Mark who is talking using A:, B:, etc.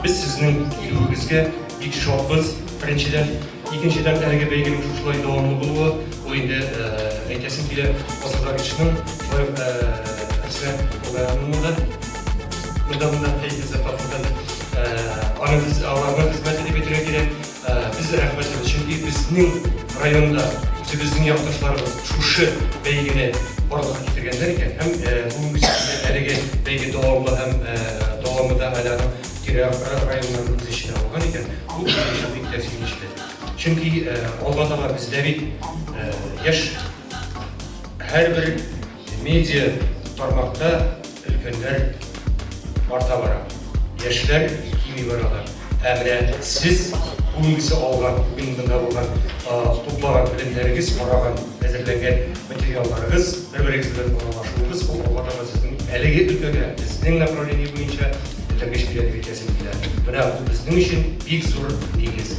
A: Без сезнең килүегезгә бик шатбыз, беренчедән. Икенчедән, әлеге бәйгенең шушылай дәвамлы булуы, ул инде, әйтәсем килә, Васил шулай ук Әсма Улаевның да, монда монда әйдәгез тапшырды. Аның аларның хезмәте дип әйтергә кирәк. Без рәхмәтлебез, чөнки безнең районда үзебезнең якташларыбыз шушы бәйгене барлыкка китергәннәр икән һәм бүгенге көндә әлеге бәйге дәвамлы һәм дәвамы да әле аның тирә районнарын үз эченә алган икән, бу безнең өчен бик тә сөенечле. Чөнки алга таба бездә бит яшь һәрбер медиа тармакта өлкәннәр арта бара, яшьләр кими баралар. Ә менә сез бүгенгесе алган, бүген монда булган, туплаган белемнәрегез, караган, әзерләнгән материалларыгыз, бер-берегез белән аралашуыгыз, ул алга таба сезнең әлеге өлкәгә, безнең направление буенча этәргеч бирә дип әйтәсем килә. Менә бу безнең өчен бик зур нигез.